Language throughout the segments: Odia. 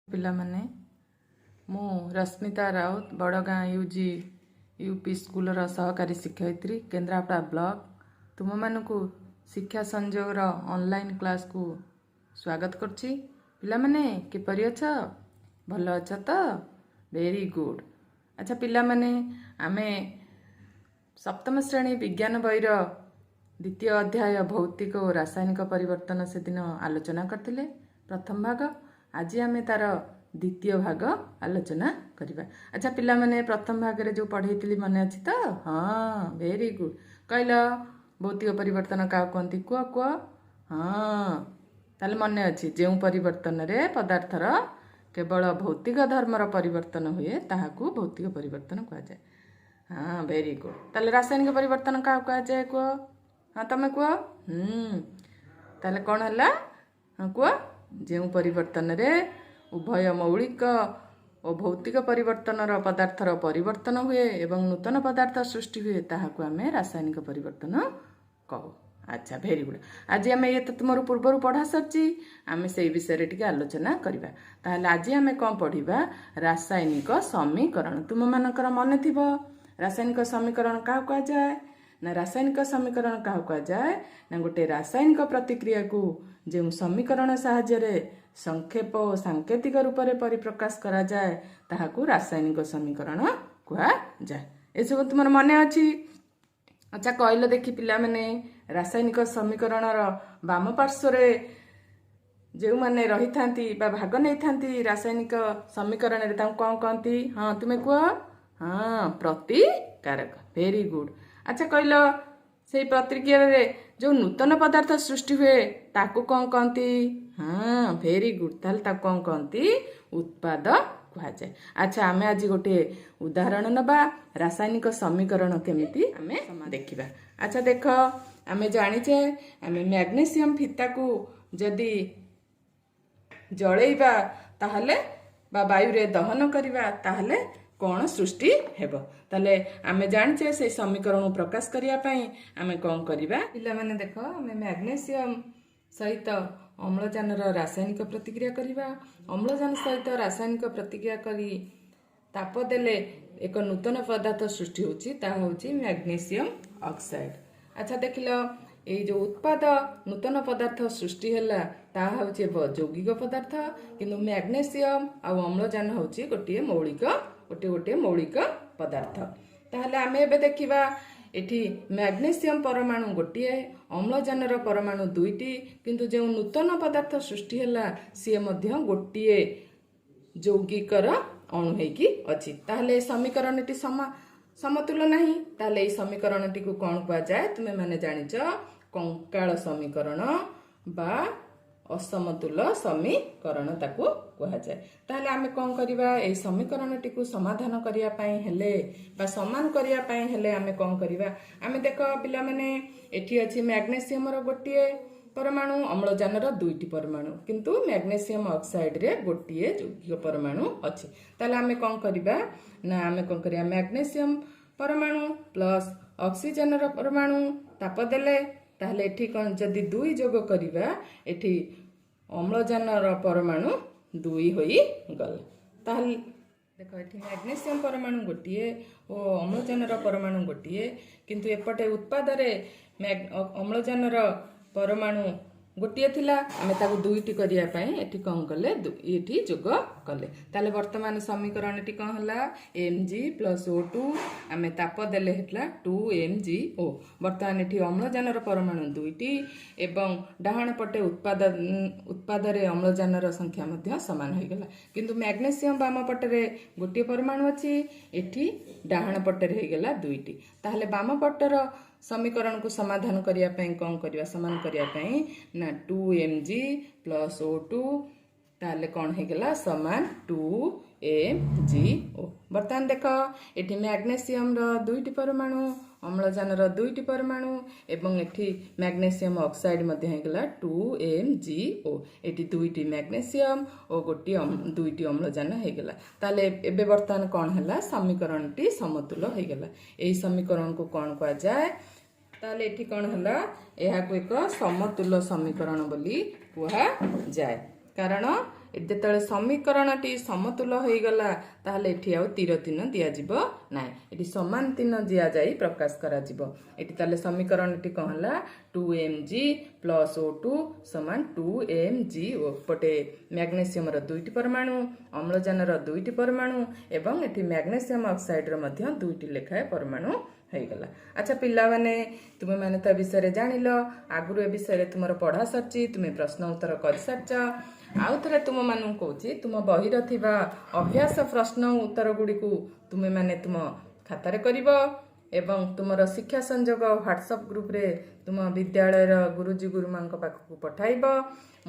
ପିଲାମାନେ, ମୁଁ ରଶ୍ମିତା ରାଉତ, ବଡ଼ଗାଁ ୟୁଜି ୟୁପି ସ୍କୁଲର ସହକାରୀ ଶିକ୍ଷୟିତ୍ରୀ, କେନ୍ଦ୍ରାପଡ଼ା ବ୍ଲକ। ତୁମମାନଙ୍କୁ ଶିକ୍ଷା ସଂଯୋଗର ଅନଲାଇନ୍ କ୍ଲାସ୍କୁ ସ୍ୱାଗତ କରୁଛି। ପିଲାମାନେ, କିପରି ଅଛ? ଭଲ ଅଛ ତ? Very good. ଆଚ୍ଛା ପିଲାମାନେ, ଆମେ ସପ୍ତମ ଶ୍ରେଣୀ ବିଜ୍ଞାନ ବହିର ଦ୍ୱିତୀୟ ଅଧ୍ୟାୟ ଭୌତିକ ଓ ରାସାୟନିକ ପରିବର୍ତ୍ତନ ସେଦିନ ଆଲୋଚନା କରିଥିଲେ ପ୍ରଥମ ଭାଗ। ଆଜି ଆମେ ତାର ଦ୍ୱିତୀୟ ଭାଗ ଆଲୋଚନା କରିବା। ଆଚ୍ଛା ପିଲାମାନେ, ପ୍ରଥମ ଭାଗରେ ଯେଉଁ ପଢ଼େଇଥିଲି ମନେ ଅଛି ତ? ହଁ, ଭେରି ଗୁଡ୍। କହିଲ, ଭୌତିକ ପରିବର୍ତ୍ତନ କାହାକୁ କୁହନ୍ତି? କୁହ, କୁହ। ହଁ, ତାହେଲେ ମନେ ଅଛି। ଯେଉଁ ପରିବର୍ତ୍ତନରେ ପଦାର୍ଥର କେବଳ ଭୌତିକ ଧର୍ମର ପରିବର୍ତ୍ତନ ହୁଏ, ତାହାକୁ ଭୌତିକ ପରିବର୍ତ୍ତନ କୁହାଯାଏ। ହଁ, ଭେରି ଗୁଡ୍। ତାହେଲେ ରାସାୟନିକ ପରିବର୍ତ୍ତନ କାହାକୁ କୁହାଯାଏ? କୁହ। ହଁ, ତମେ କୁହ। ତାହେଲେ କ'ଣ ହେଲା? ହଁ, କୁହ। ଯେଉଁ ପରିବର୍ତ୍ତନରେ ଉଭୟ ମୌଳିକ ଓ ଭୌତିକ ପରିବର୍ତ୍ତନର ପଦାର୍ଥର ପରିବର୍ତ୍ତନ ହୁଏ ଏବଂ ନୂତନ ପଦାର୍ଥ ସୃଷ୍ଟି ହୁଏ, ତାହାକୁ ଆମେ ରାସାୟନିକ ପରିବର୍ତ୍ତନ କହୁ। ଆଚ୍ଛା, ଭେରି ଗୁଡ୍। ଆଜି ଆମେ, ଇଏ ତ ତୁମର ପୂର୍ବରୁ ପଢ଼ା ସରିଛି, ଆମେ ସେଇ ବିଷୟରେ ଟିକେ ଆଲୋଚନା କରିବା। ତାହେଲେ ଆଜି ଆମେ କ'ଣ ପଢ଼ିବା? ରାସାୟନିକ ସମୀକରଣ। ତୁମମାନଙ୍କର ମନେ ଥିବ, ରାସାୟନିକ ସମୀକରଣ କାହାକୁ କୁହାଯାଏ ନା, ରାସାୟନିକ ସମୀକରଣ କାହାକୁ କୁହାଯାଏ ନା, ଗୋଟେ ରାସାୟନିକ ପ୍ରତିକ୍ରିୟାକୁ ଯେଉଁ ସମୀକରଣ ସାହାଯ୍ୟରେ ସଂକ୍ଷେପ ଓ ସାଙ୍କେତିକ ରୂପରେ ପରିପ୍ରକାଶ କରାଯାଏ, ତାହାକୁ ରାସାୟନିକ ସମୀକରଣ କୁହାଯାଏ। ଏସବୁ ତୁମର ମନେ ଅଛି। ଆଚ୍ଛା, କହିଲ ଦେଖି ପିଲାମାନେ, ରାସାୟନିକ ସମୀକରଣର ବାମ ପାର୍ଶ୍ୱରେ ଯେଉଁମାନେ ରହିଥାନ୍ତି ବା ଭାଗ ନେଇଥାନ୍ତି ରାସାୟନିକ ସମୀକରଣରେ, ତାଙ୍କୁ କ'ଣ କହନ୍ତି? ହଁ, ତୁମେ କୁହ। ହଁ, ପ୍ରତିକାରକ। Very good. ଆଚ୍ଛା କହିଲ, ସେଇ ପ୍ରତିକ୍ରିୟାରେ ଯେଉଁ ନୂତନ ପଦାର୍ଥ ସୃଷ୍ଟି ହୁଏ, ତାକୁ କ'ଣ କହନ୍ତି? ହଁ, ଭେରି ଗୁଡ୍। ତାହେଲେ ତାକୁ କ'ଣ କହନ୍ତି? ଉତ୍ପାଦ କୁହାଯାଏ। ଆଚ୍ଛା, ଆମେ ଆଜି ଗୋଟିଏ ଉଦାହରଣ ନେବା। ରାସାୟନିକ ସମୀକରଣ କେମିତି ଆମେ ଦେଖିବା। ଆଚ୍ଛା ଦେଖ, ଆମେ ଜାଣିଛେ, ଆମେ ମ୍ୟାଗ୍ନେସିୟମ ଫିତାକୁ ଯଦି ଜଳେଇବା ତାହେଲେ ବା ବାୟୁରେ ଦହନ କରିବା, ତାହେଲେ କ'ଣ ସୃଷ୍ଟି ହେବ? ତାହେଲେ ଆମେ ଜାଣିଛେ, ସେଇ ସମୀକରଣକୁ ପ୍ରକାଶ କରିବା ପାଇଁ ଆମେ କ'ଣ କରିବା? ପିଲାମାନେ ଦେଖ, ଆମେ ମ୍ୟାଗ୍ନେସିୟମ ସହିତ ଅମ୍ଳଜାନର ରାସାୟନିକ ପ୍ରତିକ୍ରିୟା କରିବା। ଅମ୍ଳଜାନ ସହିତ ରାସାୟନିକ ପ୍ରତିକ୍ରିୟା କରି ତାପ ଦେଲେ ଏକ ନୂତନ ପଦାର୍ଥ ସୃଷ୍ଟି ହେଉଛି, ତାହା ହେଉଛି ମ୍ୟାଗ୍ନେସିୟମ ଅକ୍ସାଇଡ୍। ଆଚ୍ଛା ଦେଖିଲ, ଏଇ ଯୋଉ ଉତ୍ପାଦ ନୂତନ ପଦାର୍ଥ ସୃଷ୍ଟି ହେଲା, ତାହା ହେଉଛି ଯୌଗିକ ପଦାର୍ଥ। କିନ୍ତୁ ମ୍ୟାଗ୍ନେସିୟମ ଆଉ ଅମ୍ଳଜାନ ହେଉଛି ଗୋଟିଏ ମୌଳିକ ଗୋଟିଏ ଗୋଟିଏ ମୌଳିକ ପଦାର୍ଥ। ତାହେଲେ ଆମେ ଏବେ ଦେଖିବା, ଏଠି ମ୍ୟାଗ୍ନେସିୟମ ପରମାଣୁ ଗୋଟିଏ, ଅମ୍ଳଜାନର ପରମାଣୁ ଦୁଇଟି। କିନ୍ତୁ ଯେଉଁ ନୂତନ ପଦାର୍ଥ ସୃଷ୍ଟି ହେଲା, ସିଏ ମଧ୍ୟ ଗୋଟିଏ ଯୌଗିକର ଅଣୁ ହେଇକି ଅଛି। ତାହେଲେ ଏ ସମୀକରଣଟି ସମତୁଲ ନାହିଁ। ତାହେଲେ ଏଇ ସମୀକରଣଟିକୁ କ'ଣ କୁହାଯାଏ? ତୁମେ ମାନେ ଜାଣିଛ, କଙ୍କାଳ ସମୀକରଣ ବା ଅସମତୁଲ ସମୀକରଣ ତାକୁ କୁହାଯାଏ। ତାହେଲେ ଆମେ କ'ଣ କରିବା? ଏଇ ସମୀକରଣଟିକୁ ସମାଧାନ କରିବା ପାଇଁ ହେଲେ ବା ସମାନ କରିବା ପାଇଁ ହେଲେ ଆମେ କ'ଣ କରିବା? ଆମେ ଦେଖ ପିଲାମାନେ, ଏଠି ଅଛି ମ୍ୟାଗ୍ନେସିୟମର ଗୋଟିଏ ପରମାଣୁ, ଅମ୍ଳଜାନର ଦୁଇଟି ପରମାଣୁ। କିନ୍ତୁ ମ୍ୟାଗ୍ନେସିୟମ ଅକ୍ସାଇଡରେ ଗୋଟିଏ ଯୌଗିକ ପରମାଣୁ ଅଛି। ତାହେଲେ ଆମେ କ'ଣ କରିବା ନା, ଆମେ କ'ଣ କରିବା? ମ୍ୟାଗ୍ନେସିୟମ ପରମାଣୁ ପ୍ଲସ୍ ଅକ୍ସିଜେନର ପରମାଣୁ ତାପ ଦେଲେ, ତାହେଲେ ଏଠି କ'ଣ ଯଦି ଦୁଇ ଯୋଗ କରିବା, ଏଠି ଅମ୍ଳଜାନର ପରମାଣୁ ଦୁଇ ହୋଇଗଲା। ତାହେଲେ ଦେଖ, ଏଠି ମ୍ୟାଗ୍ନେସିୟମ ପରମାଣୁ ଗୋଟିଏ ଓ ଅମ୍ଳଜାନର ପରମାଣୁ ଗୋଟିଏ। କିନ୍ତୁ ଏପଟେ ଉତ୍ପାଦରେ ଅମ୍ଳଜାନର ପରମାଣୁ ଗୋଟିଏ ଥିଲା। ଆମେ ତାକୁ ଦୁଇଟି କରିବା ପାଇଁ ଏଠି କ'ଣ କଲେ? ଏଠି ଯୋଗ କଲେ। ତାହେଲେ ବର୍ତ୍ତମାନ ସମୀକରଣଟି କ'ଣ ହେଲା? Mg plus O2, ଆମେ ତାପ ଦେଲେ ହେଲା 2 MgO। ବର୍ତ୍ତମାନ ଏଠି ଅମ୍ଳଜାନର ପରମାଣୁ ଦୁଇଟି ଏବଂ ଡାହାଣ ପଟେ ଉତ୍ପାଦରେ ଅମ୍ଳଜାନର ସଂଖ୍ୟା ମଧ୍ୟ ସମାନ ହୋଇଗଲା। କିନ୍ତୁ ମ୍ୟାଗ୍ନେସିୟମ ବାମ ପଟରେ ଗୋଟିଏ ପରମାଣୁ ଅଛି, ଏଠି ଡାହାଣ ପଟରେ ହେଇଗଲା ଦୁଇଟି। ତାହେଲେ ବାମ ପଟର ସମୀକରଣକୁ ସମାଧାନ କରିବା ପାଇଁ କ'ଣ କରିବା? ସମାନ କରିବା ପାଇଁ ନା 2 Mg plus O2, ତାହେଲେ କ'ଣ ହେଇଗଲା? ସମାନ 2 MgO। ବର୍ତ୍ତମାନ ଦେଖ, ଏଠି ମ୍ୟାଗ୍ନେସିୟମର ଦୁଇଟି ପରମାଣୁ, ଅମ୍ଳଜାନର ଦୁଇଟି ପରମାଣୁ ଏବଂ ଏଠି ମ୍ୟାଗ୍ନେସିୟମ ଅକ୍ସାଇଡ୍ ମଧ୍ୟ ହେଇଗଲା 2 MgO। ଏଠି ଦୁଇଟି ମ୍ୟାଗ୍ନେସିୟମ ଓ ଗୋଟିଏ ଦୁଇଟି ଅମ୍ଳଜାନ ହେଇଗଲା। ତାହେଲେ ଏବେ ବର୍ତ୍ତମାନ କ'ଣ ହେଲା? ସମୀକରଣଟି ସମତୁଲ ହେଇଗଲା। ଏହି ସମୀକରଣକୁ କ'ଣ କୁହାଯାଏ? ତାହେଲେ ଏଠି କ'ଣ ହେଲା? ଏହାକୁ ଏକ ସମତୁଲ ସମୀକରଣ ବୋଲି କୁହାଯାଏ, କାରଣ ଯେତେବେଳେ ସମୀକରଣଟି ସମତୁଲ ହୋଇଗଲା, ତାହେଲେ ଏଠି ଆଉ ତୀର ଚିହ୍ନ ଦିଆଯିବ ନାହିଁ। ଏଠି ସମାନ ଚିହ୍ନ ଦିଆଯାଇ ପ୍ରକାଶ କରାଯିବ। ଏଠି ତାହେଲେ ସମୀକରଣଟି କ'ଣ ହେଲା? 2 Mg plus O2 ସମାନ 2 Mg O। ପଟେ ମ୍ୟାଗ୍ନେସିୟମର ଦୁଇଟି ପରମାଣୁ, ଅମ୍ଳଜାନର ଦୁଇଟି ପରମାଣୁ ଏବଂ ଏଠି ମ୍ୟାଗ୍ନେସିୟମ ଅକ୍ସାଇଡର ମଧ୍ୟ ଦୁଇଟି ଲେଖାଏଁ ପରମାଣୁ ହେଇଗଲା। ଆଚ୍ଛା ପିଲାମାନେ, ତୁମେମାନେ ତ ବିଷୟରେ ଜାଣିଲ। ଆଗରୁ ଏ ବିଷୟରେ ତୁମର ପଢ଼ା ସରିଛି, ତୁମେ ପ୍ରଶ୍ନ ଉତ୍ତର କରିସାରିଛ। ଆଉ ଥରେ ତୁମମାନଙ୍କୁ କହୁଛି, ତୁମ ବହିର ଥିବା ଅଭ୍ୟାସ ପ୍ରଶ୍ନ ଉତ୍ତର ଗୁଡ଼ିକୁ ତୁମେମାନେ ତୁମ ଖାତାରେ କରିବ ଏବଂ ତୁମର ଶିକ୍ଷା ସଂଯୋଗ ହ୍ୱାଟ୍ସଆପ୍ ଗ୍ରୁପରେ ତୁମ ବିଦ୍ୟାଳୟର ଗୁରୁଜୀ ଗୁରୁମାଙ୍କ ପାଖକୁ ପଠାଇବ।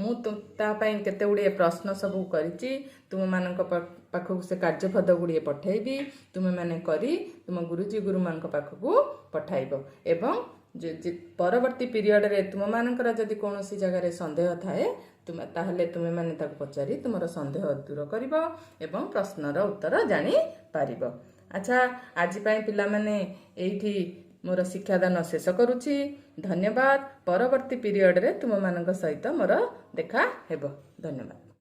ମୁଁ ତା ପାଇଁ କେତେ ଗୁଡ଼ିଏ ପ୍ରଶ୍ନ ସବୁ କରିଛି। ତୁମମାନଙ୍କ ପାଖକୁ ସେ କାର୍ଯ୍ୟଫର୍ଦ୍ଦ ଗୁଡ଼ିଏ ପଠାଇବି। ତୁମେମାନେ କରି ତୁମ ଗୁରୁଜୀ ଗୁରୁମାଙ୍କ ପାଖକୁ ପଠାଇବ ଏବଂ ପରବର୍ତ୍ତୀ ପିରିୟଡ଼ରେ ତୁମମାନଙ୍କର ଯଦି କୌଣସି ଜାଗାରେ ସନ୍ଦେହ ଥାଏ, ତୁମେ ତାହେଲେ ତୁମେମାନେ ତାକୁ ପଚାରି ତୁମର ସନ୍ଦେହ ଦୂର କରିବ ଏବଂ ପ୍ରଶ୍ନର ଉତ୍ତର ଜାଣିପାରିବ। ଆଚ୍ଛା, ଆଜି ପାଇଁ ପିଲାମାନେ ଏଇଠି ମୋର ଶିକ୍ଷାଦାନ ଶେଷ କରୁଛି। ଧନ୍ୟବାଦ। ପରବର୍ତ୍ତୀ ପିରିୟଡ଼ରେ ତୁମମାନଙ୍କ ସହିତ ମୋର ଦେଖା ହେବ। ଧନ୍ୟବାଦ।